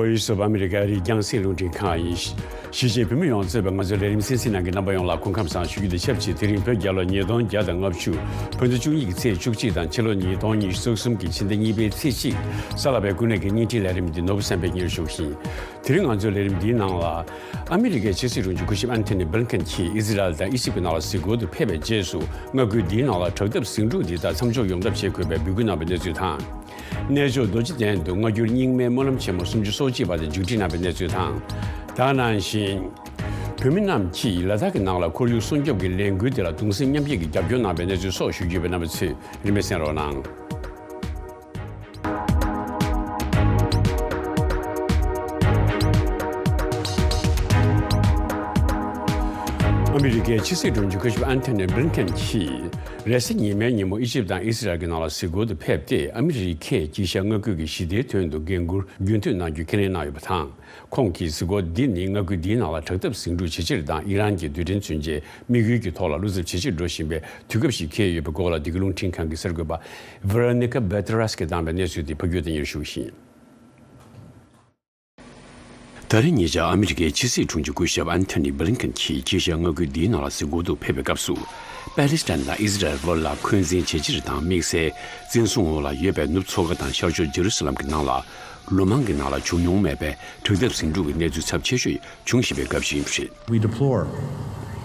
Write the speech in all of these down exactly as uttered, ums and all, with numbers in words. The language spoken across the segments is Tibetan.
Voice of America ཨ་རིའི་རྒྱང་སྲིང་རླུང་འཕྲིན་ཁང་ཡིན། གཞིས་བྱེས་བོད་མི་ཡོངས་གཙོས་པའི་ང་ཚོའི་ལས་རིམ་གསན་གཟིགས་གནང་མཁན་རྣམ་པ་ཡོངས་ལ་སྐུ་ཁམས་བཟང་ཞུ་རྒྱུ་དང་ཆབས་ཅིག་དེ་རིང་བོད་རྒྱལ་ལོ་ཉིས་སྟོང་བརྒྱ་དང་ལྔ་བཅུ་ཕན་ཚུན་བཅུ་གཉིས་ཀྱི་ཚེས་བཅུ་གཅིག་དང་ཕྱི་ལོ་ཉིས་སྟོང་ཉི་ཤུ་རྩ་གསུམ་གྱི་ཕྱི་ཟླ་གཉིས་པའི་ཚེས་གཅིག་གཟའ་ལྷག་པའི་སྐུ་ནད་ཀྱི་བརྙན་འཕྲིན་ལས་རིམ་འདི་ནོར་བུ་བསམ་འཕེལ་གཉེར་ཞུ་བཞིན། དེ་རིང་ང་ཚོའི་ལས་རིམ་འདིའི་ནང་ལ། ཨ་མི་རི་ཀའི་ཕྱི་སྲིད་དྲུང་ཆེ་སྐུ་ཞབས་ཨན་ཐོ་ནི་བྷི་ལིན་ཁེན་གྱིས་ཨི་ཟི་རལ་དང་ཨི་ཇིབ་ཀྱི་ནང་ལ་གཟིགས་སྐོར་དུ་ཕེབས་པའི་རྗེས་སུ་མངའ་ཁུལ་འདིའི་ནང་ལ་དྲག་འཐབ་ཟིང་འཁྲུག་འདི་དག་མཚམས་འཇོག་ཡོང་ཐབས་བྱེད་དགོས་པའི་འབོད་སྐུལ་གནང་བའི་གནས་ཚུལ་དང་། གནས་མཆོག་རྡོ་རྗེ་གདན་དུ་སྔ་འགྱུར་རྙིང་མའི་སྨོན་ལམ་ཆེན་མོ་སུམ་ཅུ་སོ་གཅིག་པ་དེ་མཇུག་སྒྲིལ་གནང་བའི་གནས་ཚུལ་དང་། དེ་ནང་བཞིན། བོད་མི་རྣམས་ཀྱིས་ལ་དྭགས་ཀྱི་ནང་ལ་ཁོར་ཡུག་སྲུང་སྐྱོབ་ཀྱི་ལས་འགུལ་དེ་ལ་གདུང་སེམས་མཉམ་སྐྱེད་ཀྱི་རྒྱབ་སྐྱོར་གནང་བའི་གནས་ཚུལ་སོགས་ཞུ་རྒྱུ་ཡོད་པའི་རྣམ་པ་ཚོས་རིན་མེད་གསན་རོགས་གནང་། ཨ་མི་རི་ཀའི་ཕྱི་སྲིད་དྲུང་ཆེ་སྐུ་ཞབས་ཨན་ཐོ་ནི་བྷི་ལིན་ཁེན་གྱིས་རེས་གཟའ་ཉི་མའི་ཉིན་མོ་ཨི་ཇིབ་དང་ཨི་སི་རལ་གྱི་ནང་ལ་གཟིགས་སྐོར་དུ་ཕེབས་ཏེ་ཨ་མི་རི་ཀས་དཀྱིལ་ཤར་མངའ་ཁུལ་གྱི་ཞི་བདེའི་དོན་དུ་འགན་འཁུར་རྒྱུན་མཐུད་གནང་རྒྱུ་ཁས་ལེན་གནང་ཡོད་པ་དང་། ཁོང་གི་གཟིགས་སྐོར་འདི་ནི་མངའ་ཁུལ་འདིའི་ནང་ལ་དྲག་འཐབ་ཟིང་འཁྲུག་ཇེ་ཆེར་དང་ཨི་རན་གྱི་རྡུལ་ཕྲན་མཚོན་ཆའི་དམིགས་ཡུལ་གྱི་ཐོག་ལ་བློ་འཚབ་ཇེ་ཆེར་འགྲོ་བཞིན་པའི་དུས་སྐབས་ཤིག་འཁེལ་ཡོད་པའི་སྐོར་ལ་འདི་ག་རླུང་འཕྲིན་ཁང་གི་གསར་འགོད་པ་Veronica Balderas གིས་བཏང་བའི་གནས་ཚུལ་དེ་ཕབ་སྒྱུར་དང་སྙན་ཞུ་ཞིང་། ད་རེས་ཉེ་ཆར་ཨ་མི་རི་ཀའི་ཕྱི་སྲིད་དྲུང་ཆེ་སྐུ་ཞབས་ཨན་ཐོ་ནི་བྷི་ལིན་ཁེན་གྱིས་དཀྱིལ་ཤར་མངའ་ཁུལ་འདིའི་ནང་ལ་གཟིགས་སྐོར་དུ་ཕེབས་པའི་སྐབས་སུ། པ་ལི་སི་ཐན་དང་ཨི་ཟི་རལ་བར་ལ་འཁོན་འཛིན་ཇེ་ཆེར་དང་དམིགས་བསལ་བཙན་བཟུང་འོག་ལ་ཡོད་པའི་ནུབ་མཚོ་ཁ་དང་ཤར་ཕྱོགས་ཇེ་རུ་སི་ལམ་གྱི་ནང་ལ། ལོ་མང་གི་ནང་ལ་བྱུང་མྱོང་མེད་པའི་དྲག་འཐབ་ཟིང་འཁྲུག་གི་གནས་ཚུལ་ཚབས་ཆེ་ཤོས་འབྱུང་བཞིན་པའི་སྐབས་ཤིག་ཡིན་པ་རེད། We deplore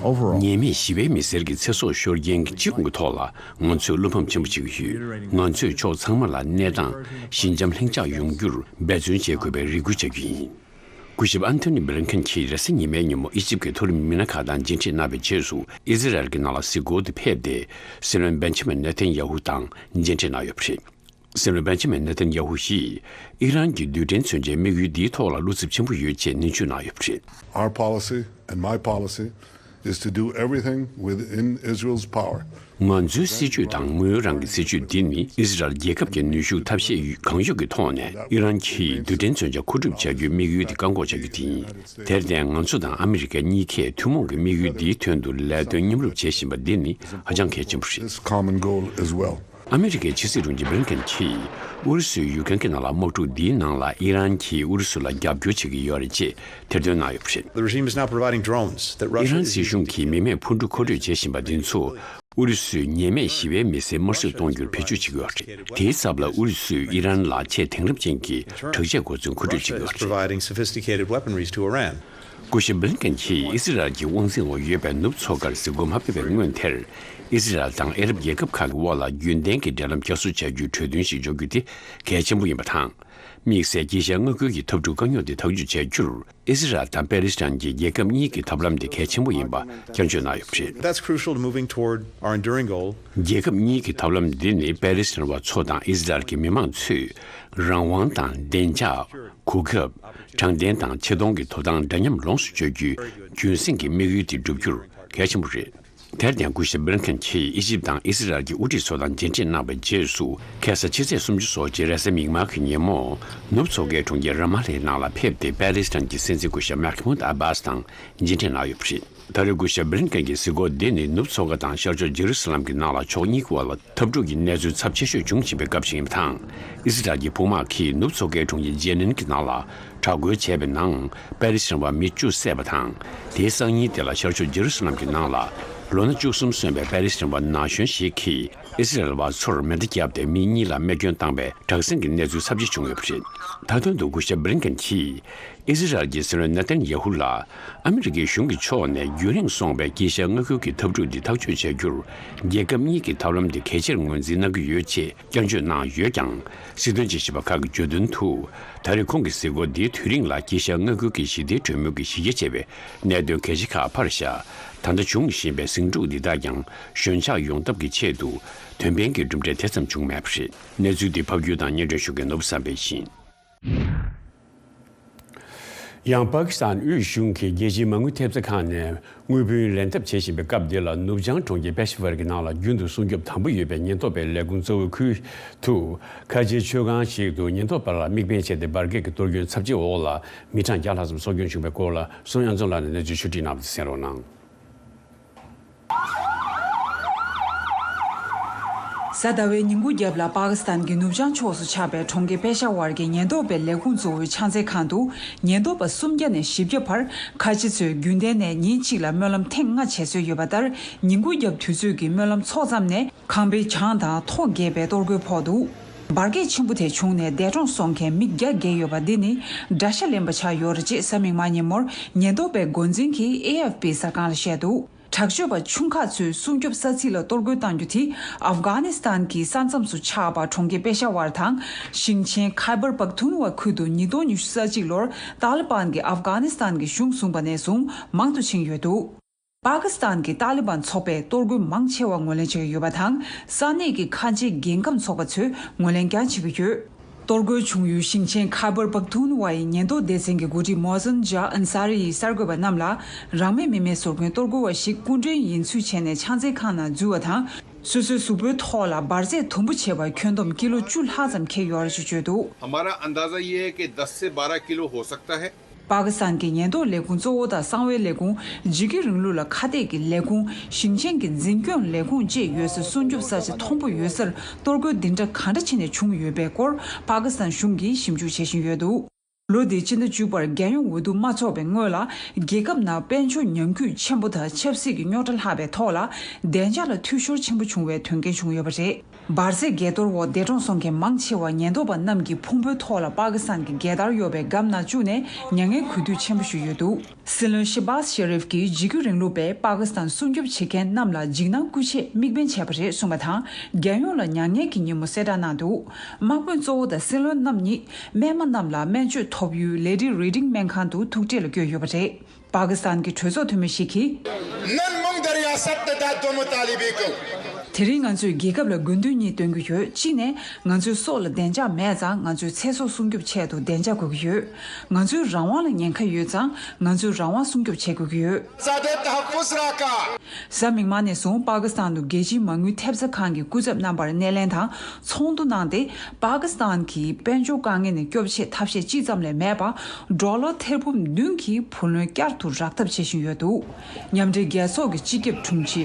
overall ཉེས་མེད་ཞི་བའི་མི་སེར་གྱི་ཚེ་སྲོག་ཤོར་རྐྱེན་གྱི་སྤྱི་ཡོངས་ཀྱི་ཐོག་ལ་ང་ཚོས་བློ་ཕམ་ཆེན་པོ་བྱེད་ཀྱི་ཡོད། ང་ཚོས་ཕྱོགས་ཚང་མ་ལ་གནས་སྟངས་ཞི་འཇམ་ལྷིང་འཇགས་ཡོང་རྒྱུར་འབད་བརྩོན་བྱེད་དགོས་པའི་རེ་སྐུལ་བྱ་རྒྱུ་ཡིན། སྐུ་ཞབས་ཨན་ཐོ་ནི་བྷི་ལིན་ཁེན་གྱིས་རེས་གཟའ་ཉི་མའི་ཉིན་མོ་ཨི་ཇིབ་ཀྱི་མཐོ་རིམ་མི་སྣ་ཁག་དང་མཇལ་འཕྲད་གནང་བའི་རྗེས་སུ་ཨི་ཟི་རལ་གྱི་ནང་ལ་གཟིགས་སྐོར་དུ་ཕེབས་ཏེ་སྲིད་བློན་བེན་ཇ་མིན་ནེ་ཐན་ཡ་ཧུ་དང་མཇལ་འཕྲད་གནང་ཡོད་པ་རེད། སྲིད་བློན་བེན་ཇ་མིན་ནེ་ཐན་ཡ་ཧུ་ཡིས་ཨི་རན་གྱི་རྡུལ་ཕྲན་མཚོན་ཆའི་དམིགས་ཡུལ་འདིའི་ཐོག་ལ་བློ་འཚབ་ཆེན་པོ་ཡོད་ཅེས་ནན་བརྗོད་གནང་ཡོད་པ་རེད། Our policy and my policy is to do everything within Israel's power. ང་ཚོའི་སྲིད་ཇུས་དང་ངོས་རང་གི་སྲིད་ཇུས་འདི་ནི་ཨི་ཟི་རལ་རྒྱལ་ཁབ་ཀྱི་ནུས་ཤུགས་ཐབས་ཤེས་གང་ཡོད་ཀྱི་ཐོག་ནས་ཨི་རན་གྱིས་རྡུལ་ཕྲན་མཚོན་ཆ་མཁོ་སྒྲུབ་བྱ་རྒྱུའི་དམིགས་ཡུལ་དེ་བཀག་འགོག་བྱ་རྒྱུ་དེ་ཡིན། དེར་བརྟེན་ང་ཚོ་དང་ཨ་མི་རི་ཀ་གཉིས་ཀས་ཐུན་མོང་གི་དམིགས་ཡུལ་འདིའི་དོན་དུ་ལས་དོན་མཉམ་རུབ་བྱེད་བཞིན་པ་འདི་ནི་ཧ་ཅང་གལ་ཆེན་པོ་རེད། This common goal as well. ཨ་མི་རི་ཀའི་ཕྱི་སྲིད་དྲུང་ཆེ་བྷི་ལིན་ཁེན་གྱིས་ཨུ་རུ་སུས་ཡུཀ་རེན་གྱི་ནང་ལ་དམག་འཁྲུག་འདིའི་ནང་ལ་ཨི་རན་གྱིས་ཨུ་རུ་སུ་ལ་རྒྱབ་སྐྱོར་བྱེད་ཀྱི་ཡོད་རེད་ཅེས་ཐེར་འདོན་གནང་ཡོད་པ་རེད། The regime is now providing drones that ཨི་Russia རན་is སྲིད་གཞུང་གིས་མི་མེད་འཕུར་གྲུ་མཁོ་སྤྲོད་བྱེད་བཞིན་པ་འདི་ཚོ་ཨུ་རུ་སུས་ཉེས་མེད་ཞི་བའི་མི་སེར་དམར་གསོད་གཏོང་རྒྱུར་བེད་སྤྱོད་བྱེད་ཀྱི་ཡོད་རེད། དེའི་ཚབ་ལ་ ཨུ་རུ་སུས་ཨི་རན་ལ་ཆེས་དེང་རབས་ཅན་གྱི་དྲག་ཆས་གོ་མཚོན་མཁོ་སྤྲོད་བྱེད་ཀྱི་ཡོད་རེད། Providing sophisticated weaponry to Iran. སྐུ་ཞབས་བྷི་ལིན་ཁེན་གྱིས་ཨི་སི་རལ་གྱི་དབང་འཛིན་འོག་ཡོད་པའི་ནུབ་མཚོ་ཁར་གཟིགས་སྐོར་མ་ཕེབས་པའི་སྔོན་དེར། ཨི་སི་རལ་དང་ཨ་རབ་རྒྱལ་ཁབ་ཁག་གི་དབར་ལ་རྒྱུན་ལྡན་གྱི་འབྲེལ་ལམ་བསྐྱར་གསོ་བྱ་རྒྱུའི་གྲོས་མཐུན་ཞིག་འཇོག་རྒྱུ་དེ་གལ་ཆེན་པོ་ཡིན་པ་དང་། དམིགས་བསལ་དཀྱིལ་ཤར་མངའ་ཁུལ་གྱི་འཐབ་འཁྲུག་དཀའ་རྙོག་དེ་ཐག་གཅོད་བྱ་རྒྱུར། ཨི་སི་རལ་དང་པེ་ལི་སི་ཐན་གྱི་རྒྱལ་ཁབ་གཉིས་ཀྱི་ཐབས་ལམ་དེ་གལ་ཆེན་པོ་ཡིན་པ་བསྐྱར་བརྗོད་གནང་ཡོད་པ་རེད། That's crucial to moving toward our enduring goal. རྒྱལ་ཁབ་གཉིས་ཀྱི་ཐབས་ལམ་འདི་ནི་པེ་ལི་སི་ཐན་བ་ཚོ་དང་ཨི་སི་རལ་གྱི་མི་མང་ཚོས་རང་དབང་དང་བདེ་འཇགས། གོ་སྐབས། དྲང་བདེན་དང་ཆེ་མཐོང་གི་ཐོབ་ཐང་འདྲ་མཉམ་ལོངས་སུ་སྤྱོད་རྒྱུའི་རྒྱུན་སྲིང་གི་དམིགས་ཡུལ་དེ་བསྒྲུབ་རྒྱུར་གལ་ཆེན་པོ་རེད། དེར་བརྟེན་སྐུ་ཞབས་བྷི་ལིན་ཁེན་གྱིས་ཨི་ཇིབ་དང་ཨི་སི་རལ་གྱི་དབུ་ཁྲིད་ཚོ་དང་མཇལ་འཕྲད་གནང་བའི་རྗེས་སུ་ཁ་སང་ཕྱི་ཚེས་སུམ་ཅུ་སོ་གཅིག་རེས་གཟའ་མིག་དམར་གྱི་ཉིན་མོ་ནུབ་མཚོ་ཁའི་གྲོང་ཁྱེར་ར་མ་ལའི་ནང་ལ་ཕེབས་ཏེ་པེ་ལི་སི་ཐན་གྱི་སྲིད་འཛིན་སྐུ་ཞབས་མཱ་ཁི་མུད་ཨ་བྷཱས་དང་མཇལ་འཕྲད་གནང་ཡོད་པ་རེད། ད་རེས་སྐུ་ཞབས་བྷི་ལིན་ཁེན་གྱི་གཟིགས་སྐོར་འདི་ནི་ནུབ་མཚོ་ཁ་དང་ཤར་ཕྱོགས་ཇེ་རུ་སི་ལམ་གྱི་ནང་ལ་ཕྱོགས་གཉིས་ཀྱི་དབར་ལ་འཐབ་འཁྲུག་གི་གནས་ཚུལ་ཚབས་ཆེ་ཤོས་འབྱུང་བཞིན་པའི་སྐབས་ཤིག་ཡིན་པ་དང་། ཨི་སི་རལ་གྱི་དཔུང་དམག་གིས་ནུབ་མཚོ་ཁའི་གྲོང་ཁྱེར་ཇེ་ནིན་གྱི་ནང་ལ་དྲག་རྒོལ་བྱས་པའི་ནང་པེ་ལི་སི་ཐན་བ་མི་བཅུ་བསད་པ་དང་། དེའི་སང་ཉིན་དེ་ལ་ཤར་ཕྱོགས་ཇེ་རུ་སི་ལམ་གྱི་ནང་ལ་ལོ་ན་བཅུ་གསུམ་སོན་པའི་པེ་ལི་སི་ཐན་བ་ན་གཞོན་ཞིག་གིས་ཨི་སི་རལ་བ་ཚོར་མེ་མདའ་བརྒྱབ་སྟེ་མི་གཉིས་ལ་རྨས་སྐྱོན་བཏང་བའི་དྲག་ཟིང་གི་གནས་ཚུལ་ཚབས་ཆེ་བྱུང་ཡོད་པ་རེད། མཐའ་དོན་དུ་སྐུ་ཞབས་བྷི་ལིན་ཁེན་གྱིས། ཨི་སི་རལ་གྱི་སྲིད་བློན་ནེ་ཐན་ཡ་ཧུ་ལ། ཨ་མི་རི་ཀའི་གཞུང་གི་ཕྱོགས་ནས་རྒྱུན་རིང་སོང་བའི་དཀྱིལ་ཤར་མངའ་ཁུལ་གྱི་འཐབ་འཁྲུག་འདི་ཐག་གཅོད་བྱ་རྒྱུར། རྒྱལ་ཁབ་གཉིས་ཀྱི་ཐབས་ལམ་འདི་གལ་ཆེར་ངོས་འཛིན་གནང་གི་ཡོད་ཅེས་བསྐྱར་བརྗོད་གནང་ཡོད་ཀྱང་། སྲིད་དོན་དཔྱད་ཞིབ་པ་ཁག་གིས་བརྗོད་དོན་དུ། ད་རེས་ཁོང་གི་གཟིགས་སྐོར་འདིའི་དུས་རིང་ལ་དཀྱིལ་ཤར་མངའ་ཁུལ་གྱི་ཞི་བདེའི་གྲོས་མོལ་གྱི་གཞི་རྒྱ་ཆེ་བའི་གནད་དོན་གལ་ཆེ་ཁག་ཕར་བཞག་ད་ལྟ་འབྱུང་བཞིན་པའི་ཟིང་འཁྲུག་འདི་དག་ཀྱང་ཞོད་འཇགས་ཡོང་ཐབས་ཀྱི་ཆེད་དུ། དོན་ཕན་གྱི་གྲུབ་འབྲས་དེ་ཙམ་བྱུང་མེད་པ་རེད། གནས་ཚུལ་འདི་ཕབ་སྒྱུར་དང་སྙན་སྒྲོན་ཞུ་མཁན་ནོར་བུ་བསམ་འཕེལ་ཡིན། ཡང་པ་ཀི་སི་ཐན་དབུས་གཞུང་གིས་རྒྱལ་སྤྱིའི་མ་དངུལ་ཐེབས་རྩ་ཁང་ནས་དངུལ་བུན་ལེན་ཐབས་བྱེད་བཞིན་པའི་སྐབས་འདི་ལ་ནུབ་བྱང་གྲོང་ཁྱེར་པེ་ཤ་ཝར་གྱི་ནང་ལ་རྒྱུན་དུ་སྲུང་སྐྱོབ་དམ་པོ་ཡོད་པའི་ཉེན་རྟོག་པའི་ལས་ཁུངས་གཙོ་བོའི་ཁུལ་དུ་ཁ་ཆེའི་མཆོད་ཁང་ཞིག་ཏུ་ཉེན་རྟོག་པ་ལ་དམིགས་འབེན་བྱས་ཏེ་འབར་གས་ཀྱི་གཏོར་སྐྱོན་ཚབས་ཆེ་འོག་ལ་མི་གྲངས་བརྒྱ་ལྷག་ཙམ་སྲོག་སྐྱོན་བྱུང་བའི་སྐོར་ལ་སུན་ཨན་ཙོང་ལགས་ནས་གནས་ཚུལ་ཕྱོགས་བསྒྲིགས་གནང་བ་དེ་གསན་རོགས་གནང་། ས་ ད་ཟླ་བའི་ཉིན་གུང་རྒྱབ་ལ་པ་ཀི་སི་ཐན་གྱི་ནུབ་བྱང་ཕྱོགས་སུ་ཆགས་པའི་གྲོང་ཁྱེར་པེ་ཤ་ཝར་གྱི་ཉེན་རྟོག་པའི་ལས་ཁུངས་གཙོ་བོའི་ཕྱག་འཚལ་ཁང་དུ། ཉེན་རྟོག་པ་སུམ་བརྒྱ་ནས་བཞི་བརྒྱ་བར་ཁ་ཆེ་ཚོས་རྒྱུན་ལྡན་ནས་ཉིན་གཅིག་ལ་སྨོན་ལམ་ཐེངས་ལྔ་བྱེད་སྲོལ་ཡོད་པ་ལྟར། ཉིན་གུང་རྒྱབ་དུས་ཚོད་ཀྱི་སྨོན་ལམ་ཚོགས་ཙམ་ནས། ཁང་པའི་གྱང་དང་ཐོག་འགས་པའི་གཏོར་རྒོལ་ཕོག་འདུག་འབར་གས་ཆེན་པོ་དེ་བྱུང་ནས་འདས་གྲོངས་སོང་མཁན་མི་བརྒྱ་བརྒལ་ཡོད་པ་འདི་ནི་དགྲ་ཤ་ལེན་པ་ཆགས་ཡོད་རེད་ཅེས་གཟའ་མིག་དམར་ཉིན་མོར་ཉེན་རྟོག་པའི་འགོ་འཛིན་གྱིས་ཨེ་ཨེཕ་པི་གསར་ཁང་ལ་བཤད་འདུག་དྲག་སྤྱོད་པ་ཆུང་ཁག་ཚོས་སྲུང་སྐྱོབ་ས་ཚིགས་ལ་གཏོར་རྒོལ་གཏང་རྒྱུ་དེ་ཨབ་གྷ་ནི་སི་ཐན་གྱི་ས་མཚམས་སུ་ཆགས་པ་གྲོང་ཁྱེར་པེ་ཤ་ཝར་དང་ཞིང་ཆེན་ཁའི་བར་པག་ཐུན་ཝ་ཁུལ་དུ་ཉིས་སྟོང་ཉི་ཤུ་རྩ་གཅིག་ལོར་ཏཱ་ལི་བན་གྱིས་ཨབ་གྷ་ནི་སི་ཐན་གྱི་གཞུང་བཟུང་པ་ནས་བཟུང་མང་དུ་ཕྱིན་ཡོད་འདུག་པ་ཀི་སི་ཐན་གྱི་ཏཱ་ལི་བན་ཚོགས་པས་གཏོར་རྒོལ་མང་ཆེ་བ་ངོས་ལེན་བྱེད་ཀྱི་ཡོད་པ་དང་། ས་གནས་ཀྱི་ཁ་ཆེའི་རྒྱལ་ཁམས་ཚོགས་པ་ཚོས་ངོས་ལེན་ཀྱང་བྱེད་ཀྱི་ཡོད། གཏོར་རྒོལ་བྱུང་ཡུལ་ཞིང་ཆེན་ཁ་བར་པག་ཐུན་ཝ་ཡི་ཉེན་རྟོག་སྡེ་ཚན་གྱི་འགོ་ཁྲིད་མོ་ཟན་ཇཱ་ཨན་ས་རི་ཡིས་གསར་འགོད་པ་རྣམས་ལ། རང་མོས་མི་མེད་ཟུར་མགོན་གཏོར་རྒོལ་བ་ཞིག་སྐུ་མགྲོན་ཡིན་ཚུལ་བྱས་ནས་ཕྱག་འཚལ་ཁང་ནང་འཛུལ་བ་དང་། སོ་སོའི་གཟུགས་པོའི་ཐོག་ལ་འབར་རྫས་དུམ་བུ་བྱས་པ་ཁྱོན་བསྡོམས་ཀི་ལོ་བཅུ་ལྷག་ཙམ་འཁྱེར་ཡོད་རེད་ཅེས་བརྗོད་འདུག हमारा अंदाज़ा ये है कि दस से बारह किलो हो सकता है। པ་ཀི་སི་ཐན་གྱི་ཉེན་རྟོག་ལས་ཁུངས་གཙོ་བོ་དང་གསང་བའི་ལས་ཁུངས། འཇིགས་སྐུལ་རིང་ལུགས་ལ་ཁ་གཏད་ཀྱི་ལས་ཁུངས། ཞིང་ཆེན་གྱི་འཛིན་སྐྱོང་ལས་ཁུངས་བཅས་ཡོད་སའི་སྲུང་སྐྱོབ་ས་ཆ་མཐོན་པོ་ཡོད་སར་གཏོར་རྒོལ་འདི་འདྲ་གང་འདྲ་བྱས་ནས་བྱུང་ཡོད་པའི་སྐོར་པ་ཀི་སི་ཐན་གཞུང་གིས་ཞིབ་འཇུག་བྱེད་བཞིན་ཡོད་འདུག་ལོ་འདིའི་སྤྱི་ཟླ་བཅུ་པར་རྒྱལ་ཡོངས་འོས་བསྡུ་མ་ཚོགས་པའི་སྔོན་ལ། རྒྱལ་ཁབ་ནང་དཔལ་འབྱོར་ཉམས་རྒུད་ཆེན་པོ་དང་ཆབ་སྲིད་ཀྱི་རྙོག་དྲ་ལྷགས་པའི་ཐོག་ལ། བདེ་འཇགས་ལ་འཐུས་ཤོར་ཆེན་པོ་བྱུང་བའི་དོན་རྐྱེན་བྱུང་ཡོད་པ་རེད། འབར་རྫས་འགས་གཏོར་འོག་འདས་གྲོངས་སོང་མཁན་མང་ཆེ་བ་ཉེན་རྟོག་པ་རྣམས་ཀྱི་ཕུང་པོའི་ཐོག་ལ་པ་ཀི་སི་ཐན་གྱི་རྒྱལ་དར་ཡོད་པའི་སྒམ་ནང་བཅུག་ནས་མྱ་ངན་གུས་འདུད་ཆེན་པོ་ཞུས་ཡོད་འདུག་སྲིད་བློན་ཤེ་བཱ་ཤེ་རིཕ་གྱིས་འཇིགས་སྐུལ་རིང་ལུགས་པས་པ་ཀི་སི་ཐན་སྲུང་སྐྱོབ་བྱེད་མཁན་རྣམས་ལ་འཇིགས་སྣང་སྐུལ་ཆེད་དམིགས་འབེན་བྱས་པ་རེད་གསུངས་པ་དང་། རྒྱལ་ཡོངས་ལ་མྱ་ངན་གྱི་ཉིན་མོ་གསལ་བསྒྲགས་གནང་འདུག་དམག་དཔོན་གཙོ་བོ་དང་སྲིད་བློན་རྣམ་གཉིས་རྨས་མ་རྣམས་ལ་སྨན་བཅོས་ཐོབ་ཡུལ་ལེ་ཌི་རེ་ཌིང་སྨན་ཁང་དུ་ཐུག་འཕྲད་ལ་བསྐྱོད་ཡོད་པ་རེད། པ་ཀི་སི་ཐན་གྱི་གྲོས་ཚོགས་འཐུས་མི་ཞིག་གིས། نن موږ د ریاست د دغو مطالبې کوو. དེ་རིང་ང་ཚོས་རྒྱལ་ཁབ་ལ་དགོས་འདུན་གཉིས་བཏོན་གྱི་ཡོད། གཅིག་ནས། ང་ཚོའི་སྲོག་ལ་བདེ་འཇགས་མེད་ཙང་། ང་ཚོའི་ཚེ་སྲོག་སྲུང་སྐྱོབ་ཆེད་དུ་བདེ་འཇགས་དགོས་ཀྱི་ཡོད། ང་ཚོའི་རང་དབང་ལ་ཉེན་ཁ་ཡོད་ཙང་། ང་ཚོའི་རང་དབང་སྲུང་སྐྱོབ་བྱེད་དགོས་ཀྱི་ཡོད། ཚ་དེ་ཏ་ཧ་ཕུ་སི་ར་ཀ་གཟའ་མིག་དམར་ནས་བཟུང་པ་ཀི་སི་ཐན་དུ་རྒྱལ་སྤྱིའི་མ་དངུལ་ཐེབས་རྩ་ཁང་གི་སྐུ་ཚབ་རྣམ་པར་སྣེ་ལེན་དང་ཚོགས་འདུ་གནང་སྟེ། པ་ཀི་སི་ཐན་གྱིས་དཔལ་འབྱོར་དཀའ་ངལ་ནས་སྐྱོབ་ཆེད་ཐབས་ཤེས་ཅི་ཙམ་ལས་མེད་པ། ཌོ་ལར་ཐེར་འབུམ་བདུན་གྱི་བུ་ལོན་བསྐྱར་དུ་རག་ཐབས་བྱེད་བཞིན་ཡོད་འདུག་མཉམ་འབྲེལ་རྒྱལ་ཚོགས་ཀྱི་སྤྱི་ཁྱབ་དྲུང་ཆེ་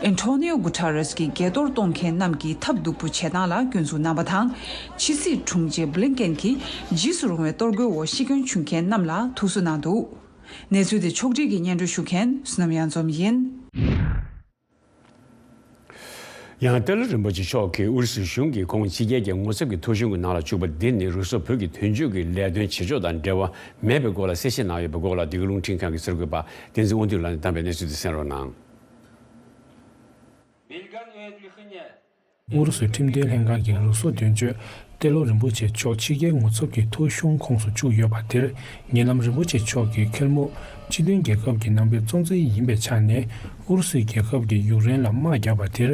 ཨན་ཐོ་ནིའོ་གུ་ཐ་རེས་ཀྱིས་འགས་གཏོར་གཏོང་མཁན་རྣམས་ཀྱི་ཐབས་སྡུག་པོ་བྱེད་སྟངས་ལ་སྐྱོན་འཛུགས་གནང་བ་དང་། ཕྱི་སྲིད་དྲུང་ཆེ་བྷི་ལིན་ཀེན་གྱིས་རྗེས་སུ་རུང་བའི་གཏོར་རྒོལ་འོག་ཤི་སྐྱོན་བྱུང་མཁན་རྣམས་ལ་ཐུགས་གསོ་གནང་འདུག་གནས་ཚུལ་དེ་ཕྱོགས་སྒྲིག་གིས་སྙན་སྒྲོན་ཞུ་མཁན་བསོད་ནམས་གཡང་འཛོམས་ཡིན། ཡང་ཏཱ་ལའི་རིན་པོ་ཆེ་མཆོག་གིས་ཨུ་རུ་སུའི་གཞུང་གིས་ཁོང་ཕྱི་རྒྱལ་གྱི་ངོ་ཚབ་ཀྱི་ཐོ་གཞུང་གི་ནང་ལ་བཅུག་པ་འདི་ནི་རུ་སུ་བོད་ཀྱི་དོན་གཅོད་ཀྱི་ལས་དོན་བྱེད་ཕྱོགས་དང་འབྲེལ་བ་མེད་པའི་སྐོར་ལ་གསལ་བཤད་གནང་ཡོད་པའི་སྐོར་ལ། འདི་ག་རླུང་འཕྲིན་ཁང་གི་གསར་འགོད་པ་བསྟན་འཛིན་དབང་འདུས་ལགས་ནས་བཏང་བའི་གནས་ཚུལ་དེ་གསན་རོགས་གནང་། ཨུ་རུ་སུའི་ཁྲིམས་དོན་ལྷན་ཁང་གིས་རུ་སུ་དོན་གཅོད་ཏེ་ལོ་རིན་པོ་ཆེ་མཆོག་ཕྱི་རྒྱལ་ངོ་ཚབ་ཀྱི་ཐོ་གཞུང་ཁོངས་སུ་བཅུག་ཡོད་པ་དེར། ཉེ་ལམ་རིན་པོ་ཆེ་མཆོག་གིས་ཁེལ་མུག་སྤྱི་མཐུན་རྒྱལ་ཁབ་ཀྱི་ནང་པའི་གཙོ་འཛིན་ཡིན་པའི་ཆ་ནས། ཨུ་རུ་སུའི་རྒྱལ་ཁབ་ཀྱིས་ཡུཀ་རེན་ལ་དམག་བརྒྱབ་པ་དེར་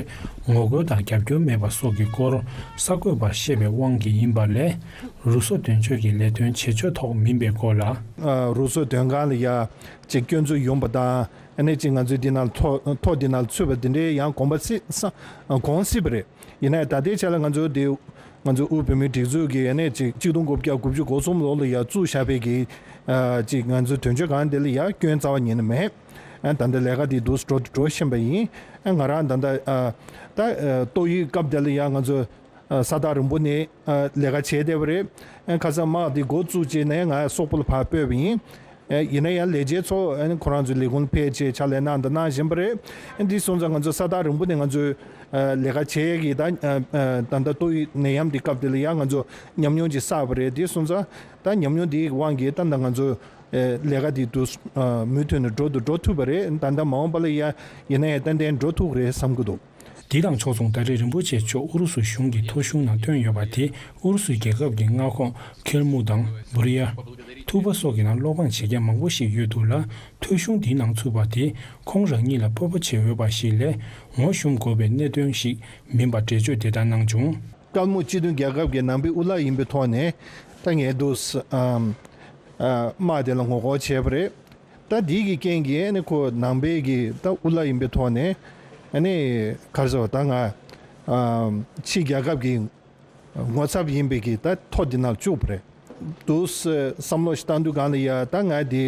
ངོ་རྒོལ་དང་རྒྱབ་སྐྱོར་མེད་པ་སོགས་ཀྱི་སྐོར་གསར་འགོད་པར་བཤད་པའི་དབང་གིས་ཡིན་པ་ལས། རུ་སུ་དོན་གཅོད་ཀྱི་ལས་དོན་བྱེད་ཕྱོགས་ཐོག་མིན་པའི་སྐོར་ལ། ཨ། རུ་སུ་དོན་ཁང་ལ་ཡ་ཅིག་སྐྱོན་འཛུགས་ཡོང་པ་དང་། ཨ་ནི་ཅིག་ང་ཚོའི་འདི་ནང་ཐོ་ཐོ་འདི་ནང་ཚུད་པ་འདི་འདྲའི་ཡང་དགོངས་པ་སྲིད་ས་དགོངས་སྲིད་པ་རེད། ཡིན་ནའི་ད་ལྟའི་ཆ་ལ་ང་ཚོ་འདི་ང་ཚོ་དབུས་བོད་མིའི་སྒྲིག་འཛུགས་ཀྱི་ཨ་ནི་ཅིག་གཅིག་སྟོང་དགུ་བརྒྱ་དགུ་བཅུ་གོ་གསུམ་ལོ་ལ་ཡ་བཙུགས་བཞག་པའི་གི་ཨ་ཅིག་ང་ཚོའི་དོན་གཅོད་ཁང་འདི་ལ་ཡ་སྐྱོན་རྩ་བ་ཉིད་ནས་མེད། ཨ་ད་ལྟ་ལས་ཀ་འདི་འདུག་འགྲོ་འགྲོ་བཞིན་པ་ཡིན། ཨ་ང་རང་ད་ལྟ་ཨ་ད་ཨ་ཏོག་དབྱིབས་སྐབས་འདི་ལ་ཡ་ང་ཚོ་ཨ་ས་ཐག་རིང་པོ་ནས་ཨ་ལས་ཀ་བྱས་བསྡད་པ་རེད། ཨ་ཁ་སང་དམག་འདི་འགོ་བཙུགས་རྗེས་ནས་ང་སོག་པོ་ལ་ཕར་སྤོས་པ་ཡིན། ཨ་ཡིན་ན་ཡང་ལས་བྱེད་ཚོ་ཨ་ནི་ཁོ་རང་ཚོའི་ལས་ཁུངས་ལ་ཕེབས་བྱས་ཕྱག་ལས་གནང་དང་གནང་བཞིན་པ་རེད། ཨ་འདི་སོང་ཙང་ང་ཚོ་ས་ཐག་རིང་པོ་ནས་ང་ཚོས་ཨ་ལས་ཀ་བྱེད་ཡས་ཀྱི་ད་ཨ་ཨ་ད་ལྟ་ཏོག་དབྱིབས་ནད་ཡམས་འདི་སྐབས་འདི་ལ་ཡང་ང་ཚོ་ཉམས་མྱོང་ཅིག་བསགས་པ་རེད། འདི་སོང་ཙང་ད་ཉམས་མྱོང་འདིའི་དབང་གིས་ད་ལྟ་ང་ཚོ་ཨ་ལས་ཀ་འདི་འདུག་ཨ་མུ་མཐུད་ནས་འགྲོ་འདུག་འགྲོ་ཐུབ་པ་རེད། ད་ལྟ་མ་འོངས་པ་ལ་ཡ་ཡིན་ན་ཡང་ཏན་ཏན་འགྲོ་ཐུབ་ཀྱི་རེད་བསམ་གྱི་འདུག་འདི་དང་ཕྱོགས་མཚུངས་ད་རེས་རིན་པོ་ཆེ་མཆོག་ཨུ་རུ་སུ་གཞུང་གི་ཐོ་གཞུང་ནང་བཏོན་ཡོད་པ་དེ། ཨུ་རུ་སུའི་རྒྱལ་ཁབ་ཀྱི་མངའ་ཁོངས་ཁེལ་མུག་དང་བུ་རི་ཡ། ཐུ་བ་སོགས་ཀྱི་ནང་སློབ་འབངས་བྱེད་མཁན་མང་པོ་ཞིག་ཡོད་འདུག་ལ། ཐོ་གཞུང་འདིའི་ནང་ཚུད་པ་དེ་ཁོང་རང་ཉིད་ལ་སྤོབས་པ་བྱེད་འོས་པ་ཞིག་ལས་ངོ་ཤུམ་དགོས་པའི་གནད་དོན་ཞིག་མིན་པ་འགྲེལ་བརྗོད་དེ་ལྟར་གནང་བྱུང་། ཁེལ་མུག་སྤྱི་མཐུན་རྒྱལ་ཁབ་ཀྱི་ནང་པའི་དབུ་བླ་ཡིན་པའི་ཐོག་ནས་ད་ངས་འདུག་ཨམ་ཨ་དམག་དེ་ལ་ངོ་རྒོལ་བྱས་པ་རེད། ད་འདི་གི་རྐྱེན་གྱིས་ཨ་ནི་ཁོ་ནང་པའི་གི་ད་དབུ་བླ་ཡིན་པའི་ཐོག་ནས་ཨ་ནི་ག་རེ་ཟེར་བ་ད་ང་ཨམ་ཕྱི་རྒྱལ་ཁབ་ཀྱི་ངོ་ཚབ་ཡིན་པའི་གི་ད་ཐོ་འདི་ནང་བཅུག་པ་རེད། འདུག་སེ་བསམ་བློ་ཞིག་བཏང་དུས་སྒང་ལ་ཡ་ད་ང་འདི་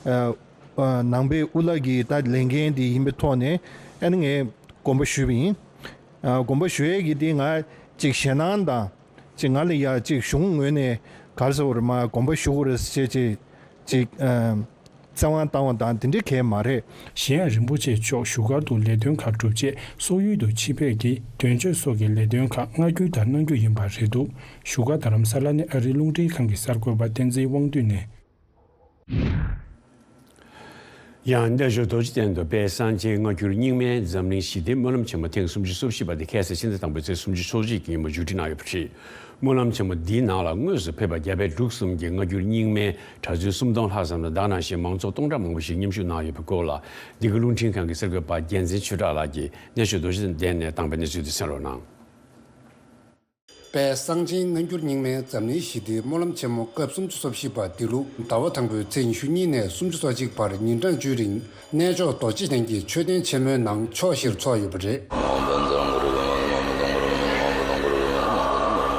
ཨ་ཨ་ནང་པའི་དབུ་བླ་གི་ད་ལས་འགན་འདི་ཡིན་པའི་ཐོག་ནས་ཨ་ནི་ངས་དགོངས་པ་ཞུས་པ་ཡིན། ཨ་དགོངས་པ་ཞུ་ཡས་ཀྱི་དེ་ང་ཅིག་ཞེད་སྣང་དང་། ཅིག་ང་ལ་ཡ་ཅིག་གཞུང་ངོས་ནས་ག་རེ་ཟེར་བ་རེད། མ་དགོངས་པ་ཞུ་དགོས་རེད་ཟེར་ཅིག་ཅིག་ཨ་བཙན་དབང་བཏང་བ་དང་དེ་འདྲ་གང་ཡང་མ་རེད། གཞན་ཡང་རིན་པོ་ཆེ་མཆོག་བཞུགས་སྒར་དུ་ལས་དོན་ཁག་སྒྲུབ་ཆེད་སོག་ཡུལ་དུ་ཕྱིན་པའི་གི་དོན་གཅོད་སོགས་ཀྱི་ལས་དོན་ཁག་མངའ་སྒྱུར་དང་གནང་རྒྱུ་ཡིན་པ་རེད་འདུག་བཞུགས་སྒར་རྡ་རམ་ས་ལ་ནས་ཨ་རིའི་རླུང་འཕྲིན་ཁང་གི་གསར་འགོད་པ་བསྟན་འཛིན་དབང་འདུས་ནས། ཡང་གནས་མཆོག་རྡོ་རྗེ་གདན་དུ་དཔལ་གསང་ཆེན་སྔ་འགྱུར་རྙིང་མའི་འཛམ་གླིང་ཞི་བདེའི་སྨོན་ལམ་ཆེན་མོ་ཐེངས་སུམ་ཅུ་སོ་བཞི་པ་དེ་ཁ་སང་ཕྱི་ཟླ་དང་པོའི་ཚེས་སུམ་ཅུ་སོ་གཅིག་གི་ཉིན་མོ་མཇུག་སྒྲིལ་གནང་ཡོད་པ་རེད། སྨོན་ལམ་ཆེན་མོ་འདིའི་ནང་ལ་དངོས་སུ་ཕེབས་པ་རྒྱ་བལ་འབྲུག་གསུམ་གྱི་སྔ་འགྱུར་རྙིང་མའི་གྲྭ་བཙུན་སུམ་སྟོང་ལྷག་ཙམ་དང་དེ་ནང་བཞིན་མང་ཚོགས་སྟོང་ཕྲག་མང་པོ་ཞིག་མཉམ་ཞུགས་གནང་ཡོད་པའི་སྐོར་ལ། འདི་ག་རླུང་འཕྲིན་ཁང་གི་གསར་འགོད་པ་རྒྱལ་མཚན་ཆོས་གྲགས་ལགས་ཀྱིས་གནས་མཆོག་རྡོ་རྗེ་གདན་ནས་བཏང་པའི་གནས་ཚུལ་དེ་གསན་རོགས་གནང་། དཔལ་གསང་ཆེན་སྔ་འགྱུར་རྙིང་མའི་འཛམ་གླིང་ཞི་བདེའི་སྨོན་ལམ་ཆེན་མོ་སྐབས་སུམ་ཅུ་སོ་བཞི་པ་འདི་ལོ་ཟླ་བ་དང་པོའི་ཚེས་ཉི་ཤུ་གཉིས་ནས་སུམ་ཅུ་སོ་གཅིག་བར་ཉིན་གྲངས་བཅུའི་རིང་གནས་མཆོག་རྡོ་རྗེ་གདན་གྱི་མཆོད་རྟེན་ཆེན་མོའི་ནང་ཕྱོགས་བཞིར་ཚོགས་ཡོད་པ་རེད།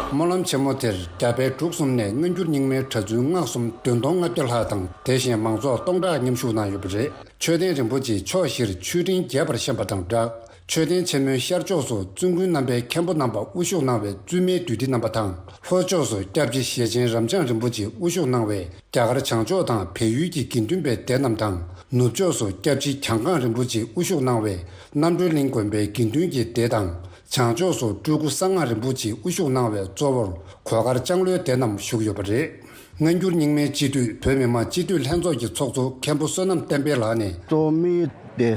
སྨོན་ལམ་ཆེན་མོ་དེར་རྒྱ་བལ་འབྲུག་གསུམ་ནས་སྔ་འགྱུར་རྙིང་མའི་གྲྭ་བཙུན་སྔགས་གསུམ་བདུན་སྟོང་ལྔ་བརྒྱ་ལྷག་དང་དེ་བཞིན་མང་ཚོགས་སྟོང་ཕྲག་མཉམ་ཞུགས་གནང་ཡོད་པ་རེད། མཆོད་རྟེན་རིན་པོ་ཆེའི་ཕྱོགས་བཞིར་མཆོད་སྤྲིན་རྒྱས་པར་བཤམས་པ་དང་སྦྲགས། མཆོད་རྟེན་ཆེན་མོའི་ཤར་ཕྱོགས་སུ་བཙུན་དགོན་རྣམ་པའི་མཁན་པོ་རྣམ་པ་དབུ་བཞུགས་གནང་བའི་བཙུན་མའི་འདུས་སྡེ་རྣམ་པ་དང་། ལྷོ་ཕྱོགས་སུ་སྐྱབས་རྗེ་ཞེ་ཆེན་རབ་འབྱམས་རིན་པོ་ཆེ་དབུ་བཞུགས་གནང་བའི་རྒྱ་གར་བྱང་ཕྱོགས་དང་བལ་ཡུལ་གྱི་དགེ་འདུན་པའི་སྡེ་རྣམས་དང་། ནུབ་ཕྱོགས་སུ་སྐྱབས་རྗེ་གྱང་ཁང་རིན་པོ་ཆེ་དབུ་བཞུགས་གནང་བའི་རྣམ་གྲོལ་གླིང་དགོན་པའི་དགེ་འདུན་གྱི་སྡེ་དང་། བྱང་ཕྱོགས་སུ་སྤྲུལ་སྐུ་གསང་སྔགས་རིན་པོ་ཆེ་དབུ་བཞུགས་གནང་བའི་གཙོ་བོར་གོས་དཀར་ལྕང་ལོའི་སྡེ་རྣམས་བཞུགས་ཡོད་པ་རེད། སྔ་འགྱུར་རྙིང་མའི་སྤྱི་འཐུས་བོད་མི་མང་སྤྱི་འཐུས་ལྷན་ཚོགས་ཀྱི་ཚོགས་གཙོ་མཁན་པོ་བསོད་ནམས་བསྟན་འཕེལ་ལགས་ནས། གཙོ་བོ་དམིགས་ཡུལ་དེ་